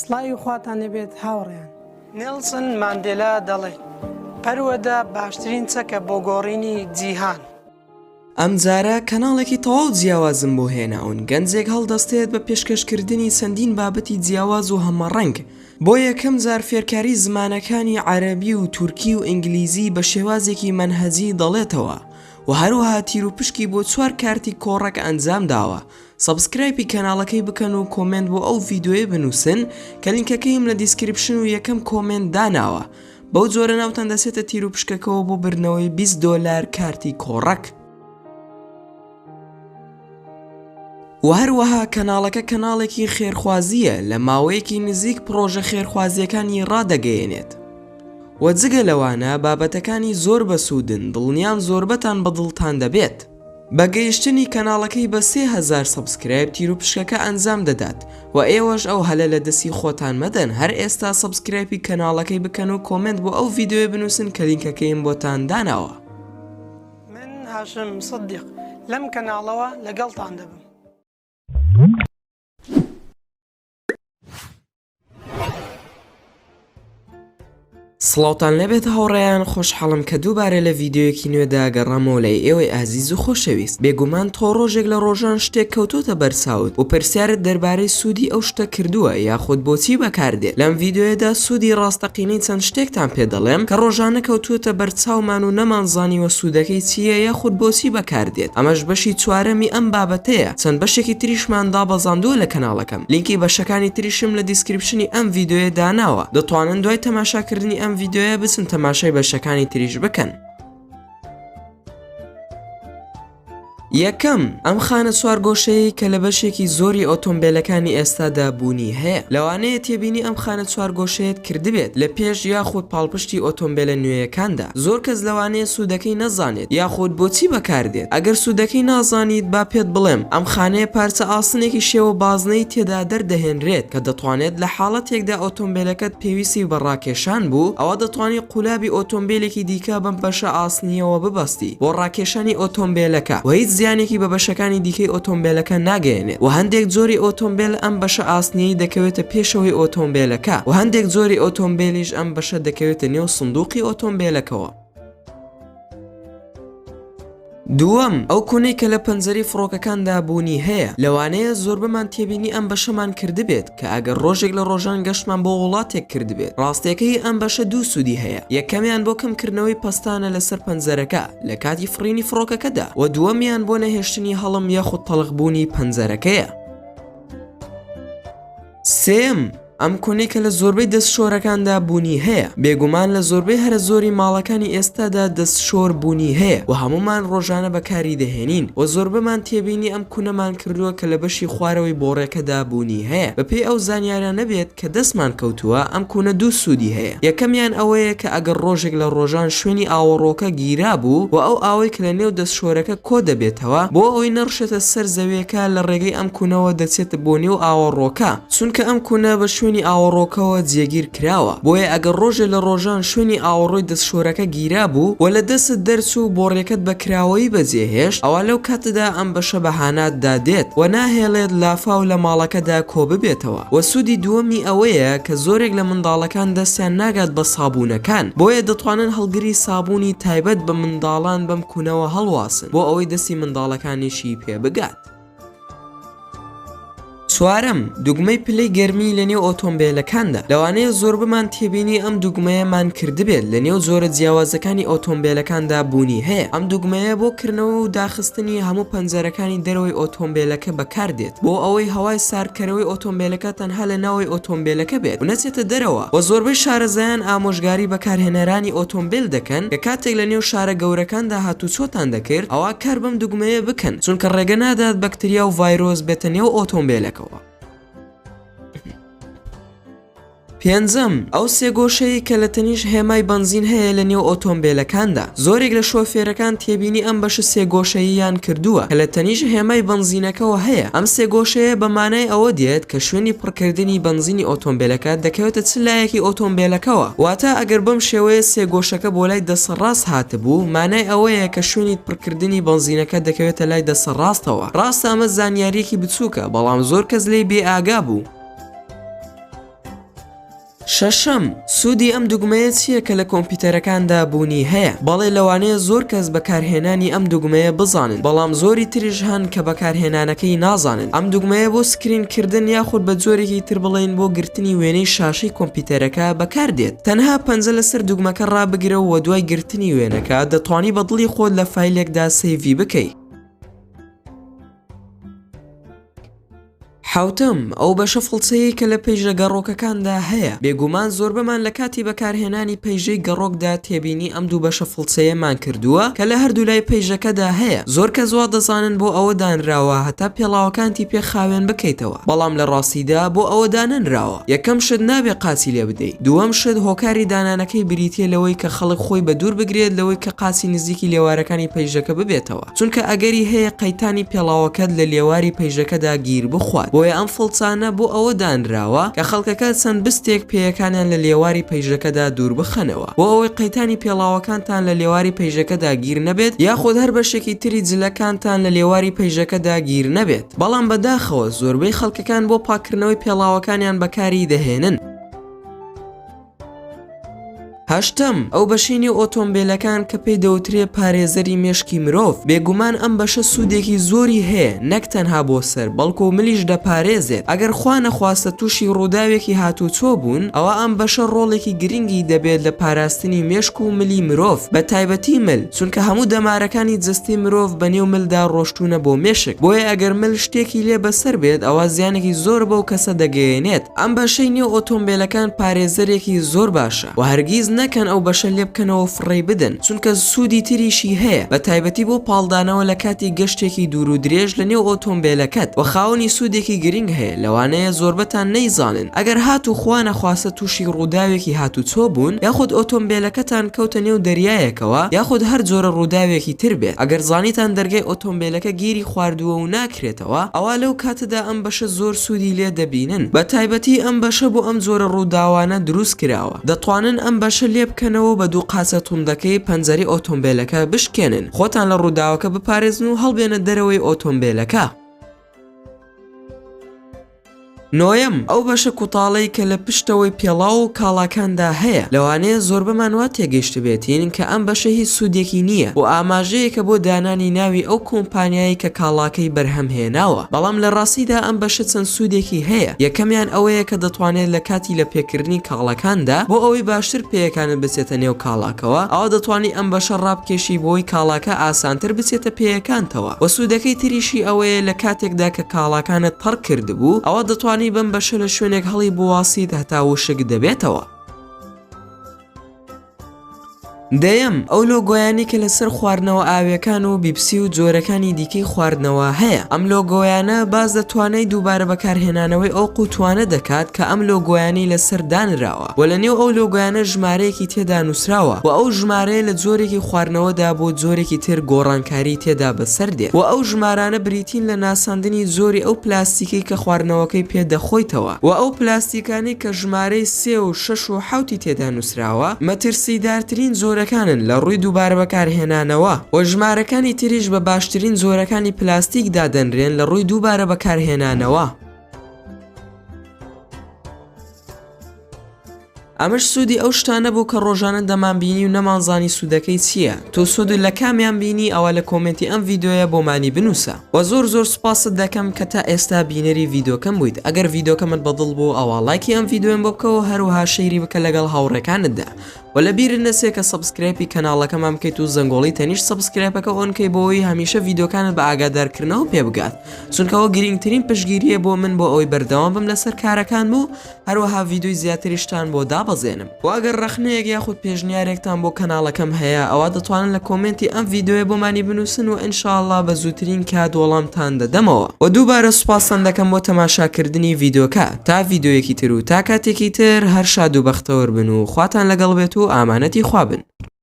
سڵاوی خواتان لێبێت هاوڕێیان. نێڵسن ماندێلا دەڵێت، پەروەدە باشترین چەکە بۆ گۆڕینی جیهان. ئەمجارە کەناڵێکی تەواو جیاوازم بۆ هێناون، گەنجێک هەڵدەستێت بە پێشکەشکردنی چەندین بابەتی جیاواز و هەمەڕەنگ، بۆ یەکەم جار فێرکاری زمانەکانی عەرەبی و تورکی و ئینگلیزی بە شێوازێکی مەنهەجی دەڵێتەوە و هەروەها تیروپشکی بۆ چوار کارتی کۆڕەک ئەنجام داوە، subscribe ی کەناڵەکەی بکەن و comment بۆ ئەو ڤیدیۆیە بنووسن کە لینکەکەیم لە description و یەکەم comment داناوە، بەو جۆرە ناوتان دەچێتە تیروپشکەکەوە بۆ بردنەوەی 20 دۆلار کارتی کۆڕەک. وە هەروەها کەناڵەکە کەناڵێکی خێرخوازییە لە ماوەیەکی نزیک پڕۆژە خێرخوازییەکانی ڕادەگەیەنێت. وە جگە لەوانە بابەتەکانی زۆر بەسوودن دڵنیام زۆربەتان بەدڵتان دەبێت. بە گەیشتنی کەناڵەکەی بە 3000 subscribe تیروپشکەکە ئەنجام دەدات و ئێوەش ئەو هەلە لە دەستی خۆتان مەدەن هەر ئێستا subscribe ی کەناڵەکەی بکەن و comment بۆ ئەو ڤیدیۆیە بنووسن کە لینکەکەیم بۆتان داناوە. من هاشم سدیق لەم کەناڵەوە لەگەڵتان دەبم. سڵاوتان لێبێت هاوڕێیان خۆشحاڵم کە دووبارە لە ڤیدیۆیەکی نوێدا گەڕامەوە لای ئێوەی ئازیز و خۆشەویست بێگومان تۆ ڕۆژێک لە ڕۆژان شتێک کەوتۆتە بەرچاوت و پرسیارت دەربارەی سوودی ئەو شتە کردووە یاخود بۆچی بەکاردێت لەم ڤیدیۆیەدا سوودی ڕاستەقینەی چەند شتێکتان پێ دەڵێم کە ڕۆژانە کەوتووەتە بەرچاومان و نەمانزانیوە سوودەکەی چییە یاخود بۆچی بەکاردێت ئەمەش بەشی چوارەمی ئەم بابەتەیە چەند بەشێکی تریشمان دابەزاندووە لە کەناڵەکەم لینکی بەشەکانی تریشم لە description ی ئەم ڤیدیۆیە داناوە دەتوانن دوای تەماشاکردنی ئەم ڤیدیۆیە بچن تەماشای بەشەکانی تریش بکەن. یەکەم، ئەم خانە چوارگۆشەیەی کە لە بەشێکی زۆری ئۆتۆمبێلەکانی ئێستادا بوونی هەیە، لەوانەیە تێبینی ئەم خانە چوارگۆشەیەت کردبێت لە پێش یاخود پاڵپشتی ئۆتۆمبێلە نوێیەکاندا، زۆر کەس لەوانەیە سوودەکەی نەزانێت یاخود بۆچی بەکاردێت، ئەگەر سوودەکەی نازانیت با پێت بڵێم، ئەم خانەیە پارچە ئاسنێکی شێوە بازنەی تێدا دەردەهێنرێت کە دەتوانێت لە حاڵەتێکدا ئۆتۆمبێلەکەت پێویستی بە ڕاکێشان بوو ئەوا دەتوانی قولابی ئۆتۆمبێلێکی دیکە بەم بەشە ئاسنییەوە ببەستی بۆ ڕاکێشانی ئۆتۆمبێلەکە و هیچ زیانێکی بە بەشەکانی دیکەی ئۆتۆمبێلەکە ناگەیەنێت و هەندێک جۆری ئۆتۆمبێل ئەم بەشە ئاسنییەی دەکەوێتە پێشەوەی ئۆتۆمبێلەکە و هەندێک جۆری ئۆتۆمبێلیش ئەم بەشە دەکەوێتە نێو سندوقی ئۆتۆمبێلەکەوە. دووەم، ئەو کونەی کە لە پەنجەرەی فڕۆکەکاندا بوونی هەیە، لەوانەیە زۆربەمان تێبینی ئەم بەشەمان کردبێت کە ئەگەر ڕۆژێک لە ڕۆژان گەشتمان بۆ وڵاتێک کردبێت، ڕاستیەکەی ئەم بەشە دوو سوودی هەیە، یەکەمیان بۆ کەمکردنەوەی پەستانە لەسەر پەنجەرەکە لە کاتی فڕینی فڕۆکەکەدا، وە دووەمیان بۆ نەهێشتنی هەڵم یاخود تەڵخبوونی پەنجەرەکەیە. سێیەم، ئەم کونەی کە لە زۆربەی دەستشۆرەکاندا بوونی هەیە، بێگومان لە زۆربەی هەرە زۆری ماڵەکانی ئێستادا دەستشۆر بوونی هەیە و هەموومان ڕۆژانە بەکاری دەهێنین و زۆربەمان تێبینی ئەم کونەمان کردووە کە لە بەشی خوارەوەی بۆڕێکەدا بوونی هەیە بەپێی ئەو زانیارانە بێت کە دەستمان کەوتووە ئەم کونە دوو سوودی هەیە یەکەمیان ئەوەیە کە ئەگەر ڕۆژێک لە ڕۆژان شوێنی ئاوەڕۆکە گیرابوو و ئەو ئاوەی کە لە نێو دەستشۆرەکە کۆ دەبێتەوە بۆ ئەوەی نەڕشێتە سەر زەویەکە لە ڕێگەی ئەم کونەوە دەچێت بۆ نێو ئاوەڕۆکە چونکە ئەم کونە بە شوێنی ئاوەڕۆکەوە جێگیر کراوە، بۆیە ئەگەر ڕۆژێ لە ڕۆژان شوێنی ئاوەڕۆی دەستشۆرەکە گیرابوو و لە دەستت دەرچوو و بۆڕیەکەت بە کراوەیی بەجێهێشت، ئەوا لەو کاتەدا ئەم بەشە بە هاناتدا دێت و ناهێڵێت لافاو لە ماڵەکەدا کۆببێتەوە و سوودی دووەمی ئەوەیە کە زۆرێک لە منداڵەکان دەستیان ناگات بە سابوونەکان بۆیە دەتوانن هەڵگری سابوونی تایبەت بە منداڵان بەم کونەوە هەڵواسن بۆ ئەوەی دەستی منداڵەکانیشی پێ بگات. چوارەم، دوگمەی پلەی گەرمی لە نێو ئۆتۆمبێلەکاندا، لەوانەیە زۆربەمان تێبینی ئەم دوگمەیەمان کردبێت لە نێو جۆرە جیاوازەکانی ئۆتۆمبێلەکاندا بوونی هەیە، ئەم دوگمەیە بۆ کردنەوە و داخستنی هەموو پەنجەرەکانی دەرەوەی ئۆتۆمبێلەکە بەکاردێت بۆ ئەوەی هەوای ساردکەرەوەی ئۆتۆمبێلەکە تەنها لە ناوەوەی ئۆتۆمبێلەکە بێت و نەچێتە دەرەوە و زۆربەی شارەزایان ئامۆژگاری بەکارهێنەرانی ئۆتۆمبێل دەکەن کە کاتێک لە نێو شارە گەورەکاندا هاتوچۆتان دەکرد ئەوا کار بەم دوگمەیە بکەن چونکە ڕێگە نادات بەکتریا و ڤایرۆس بێتە نێو ئۆتۆمبێلەکەوە. پێنجەم، ئەو سێگۆشەیەی کە لە تەنیشت هێمای بەنزین هەیە لە نێو ئۆتۆمبێلەکاندا، زۆرێک لە شۆفێرەکان تێبینی ئەم بەشە سێگۆشەییان کردووە کە لە تەنیشت هێمای بەنزینەکەوە هەیە، ئەم سێگۆشەیە بە مانای ئەوە دێت کە شوێنی پڕکردنی بەنزینی ئۆتۆمبێلەکە دەکەوێتە چ لایەکی ئۆتۆمبێلەکەوە، واتە ئەگەر بەم شێوەیە سێگۆشەکە بۆ لای دەستە ڕاست هاتبوو مانای ئەوەیە کە شوێنی پڕکردنی بەنزینەکە دەکەوێتە لای دەستە ڕاستەوە، ڕاستە ئەمە زانیارییەکی بچووکە بەڵام زۆر کەس لێی بێ ئاگا بوو. شەشەم، سوودی ئەم دوگمەیە چییە کە لە کۆمپیوتەرەکاندا بوونی هەیە؟ بەڵێ لەوانەیە زۆر کەس بەکارهێنانی ئەم دوگمەیە بزانن، بەڵام زۆری تریش هەن کە بەکارهێنانەکەی نازانن. ئەم دوگمەیە بۆ screen کردن یاخود بە جۆرێکی تر بڵێین بۆ گرتنی وێنەی شاشەی کۆمپیوتەرەکە بەکاردێت. تەنها پەنجە لەسەر دوگمەکە ڕابگرە و دوای گرتنی وێنەکە دەتوانی بە دڵی خۆت لە فایلێکدا save ی بکەی. حەوتەم، ئەو بەشە فڵچەیەی کە لە پەیژە گەڕۆکەکاندا هەیە، بێگومان زۆربەمان لە کاتی بەکارهێنانی پەیژەی گەڕۆکدا تێبینی ئەم دوو بەشە فڵچەیەمان کردووە کە لە هەردوولای پەیژەکەدا هەیە، زۆر کەس وا دەزانن بۆ ئەوە دانراوە هەتا پێڵاوەکانتی پێ خاوێن بکەیتەوە، بەڵام لە ڕاستیدا بۆ ئەوە دانەنراوە. یەکەم شت نابێ قاچی لێ بدەی، دووەم شت هۆکاری دانانەکەی بریتیە لەوەی کە خەڵک خۆی بە دوور بگرێت لەوەی کە قاچی نزیکی لێوارەکانی پەیژەکە ببێتەوە. چونکە ئەگەری هەیە قەیتانی پێڵاوەکەت لە لێواری پەیژەکەدا گیر بخوات، بۆیە ئەم فڵچانە بۆ ئەوە دانراوە کە خەڵکەکە چەند بستێک پێیەکانیان لە لێواری پەیژەکەدا دوور بخەنەوە بۆ ئەوەی قەیتانی پێڵاوەکانتان لە لێواری پەیژەکەدا گیر نەبێت یاخود هەر بەشێکی تری جلەکانتان لە لێواری پەیژەکەدا گیر نەبێت، بەڵام بەداخەوە زۆربەی خەڵکەکان بۆ پاککردنەوەی پێڵاوەکانیان بەکاری دەهێنن. هەشتەم، ئەو بەشەی نێو ئۆتۆمبێلەکان کە پێی دەوترێ پارێزەری مێشکی مرۆڤ، بێگومان ئەم بەشە سوودێکی زۆری هەیە نەک تەنها بۆ سەر بەڵکو ملیش دەپارێزێت، ئەگەر خوا نەخواستە تووشی ڕووداوێکی هاتووچۆ بوون ئەوا ئەم بەشە ڕۆڵێکی گرنگی دەبێت لە پاراستنی مێشک و ملی مرۆڤ بە تایبەتی مل، چونکە هەموو دەمارەکانی جەستەی مرۆڤ بە نێو ملدا ڕۆشتوونە بۆ مێشک، بۆیە ئەگەر مل شتێکی لێ بەسەر بێت ئەوا زیانێکی زۆر بەو کەسە دەگەیەنێت. ئەم بەشەی نێو ئۆتۆمبێلەکان پارێزەرێکی زۆر باشە و هەرگیز نەکەن ئەو بەشە لێبکەنەوە فڕێی بدەن چونکە سوودی تریشی هەیە بە تایبەتی بۆ پاڵدانەوە لە کاتی گەشتێکی دوور و درێژ لە نێو ئۆتۆمبێلەکەت و خاوەنی سوودێکی گرنگ هەیە لەوانەیە زۆربەتان نەیزانن ئەگەر هاتوو خوا نەخواستە تووشی ڕووداوێکی هاتوچۆ بوون یاخود ئۆتۆمبێلەکەتان کەوتە نێو دەریایەکەوە یاخود هەر جۆرە ڕووداوێکی تر بێت ئەگەر زانیتان دەرگای ئۆتۆمبێلەکە گیری خواردووە و ناکرێتەوە ئەوا لەو کاتەدا ئەم بەشە زۆر سوودی لێ دەبینن بە تایبەتی ئەم بەشە بۆ ئەم جۆرە ڕووداوانە دروست کراوە دەتوانن ئەم بەشە لێ بکەنەوە و بە دوو قاچە توندەکەی پەنجەرەی ئۆتۆمبێلەکە بشکێنن خۆتان لە ڕووداوەکە بپارێزن و هەڵبێنە دەرەوەی ئۆتۆمبێلەکە. نۆیەم، ئەو بەشە کوتاڵەی کە لە پشتەوەی پێڵاو و کاڵاکاندا هەیە، لەوانەیە زۆربەمان وا تێگەیشتبێتین کە ئەم بەشە هیچ سوودێکی نییە و ئاماژەیەکە بۆ دانانی ناوی ئەو کۆمپانیایەی کە کاڵاکەی بەرهەم هێناوە، بەڵام لە ڕاستیدا ئەم بەشە چەند سوودێکی هەیە، یەکەمیان ئەوەیە کە دەتوانێت لە کاتی لەپێکردنی کاڵاکاندا بۆ ئەوەی باشتر پێیەکانت بچێتە نێو کاڵاکەوە ئەوا دەتوانی ئەم بەشە ڕابکێشی بۆی کاڵاکە ئاسانتر بچێتە پێیەکانتەوە وە سوودەکەی تریشی ئەوەیە لە کاتێکدا کە کاڵاکانت تەڕ کردبوو ئەوا دەتوانی بەم بەشە لە شوێنێک هەڵی بواسیت هەتا وشک دەبێتەوە. دەیەم، ئەو لۆگۆیانەی کە لەسەر خواردنەوە ئاویەکان و بیپسی و جۆرەکانی دیکەی خواردنەوە هەیە، ئەم لۆگۆیانە باس لە توانای دووبارە بەکارهێنانەوەی ئەو قوتوانە دەکات کە ئەم لۆگۆیانەی لەسەر دانراوە و لە نێو ئەو لۆگۆیانە ژمارەیەکی تێدا نووسراوە و ئەو ژمارەیە لە جۆرێکی خواردنەوەدا بۆ جۆرێکی تر گۆڕانکاری تێدا بەسەر دێت و ئەو ژمارانە بریتین لە ناساندنی جۆری ئەو پلاستیکەی کە خواردنەوەکەی پێ دەخۆیتەوە و ئەو پلاستیکانەی کە ژمارەی سێ و شەش و حەوتی تێدا نووسراوە مەترسیدارترین جۆرەکانن لە ڕووی دووبارە بەکارهێنانەوە و ژمارەکانی تریش بە باشترین جۆرەکانی پلاستیک دادەنرێن لە ڕووی دووبارە بەکارهێنانەوە. ئەمەش سوودی ئەو شتانە بوو کە ڕۆژانە دەمانبینی و نەمانزانی سوودەکەی چییە تۆ سوودت لە کامیان بینی ئەوە لە کۆمێنتی ئەم ڤیدیۆیە بۆمانی بنووسە وە زۆر زۆر سوپاست دەکەم کە تا ئێستا بینەری ڤیدیۆکەم بوویت ئەگەر ڤیدیۆکەمت بەدڵ بوو ئەوا ڵایکی ئەم ڤیدیۆیەم بۆ بکەوە هەروەها share ی بکە لەگەڵ هاوڕێکانتدا وە لەبیرت نەچێ کە subscribe ی کەناڵەکەمان بکەیت و زەنگۆڵی تەنیشت subscribe ەکە on کەی بۆ ئەوەی هەمیشە ڤیدیۆکانت بە ئاگادارکردنەوە پێ بگات چونکە ئەوە گرینگترین پشتگیریە بۆ من بۆ ئەوەی بەردەوام بم لەسەر کارەکانم و هەروەها ڤیدیۆی زیاتریشتان بۆ دابەزێنم وە ئەگەر ڕەخنەیەک یاخود پێشنیارێکتان بۆ کەناڵەکەم هەیە ئەوا دەتوانن لە کۆمێنتی ئەم ڤیدیۆیە بۆمانی بنوسن و ان شاء اللە بە زووترین کات وەڵامتان دەدەمەوە وە دووبارە سوپاستان دەکەم بۆ تەماشاکردنی ڤیدیۆکە تا ڤیدیۆیەکی تر و تا کاتێکی تر هەر شاد و بەختەوەر بن و خواتان لەگەڵ بێت و ئامانەتی خوا بن.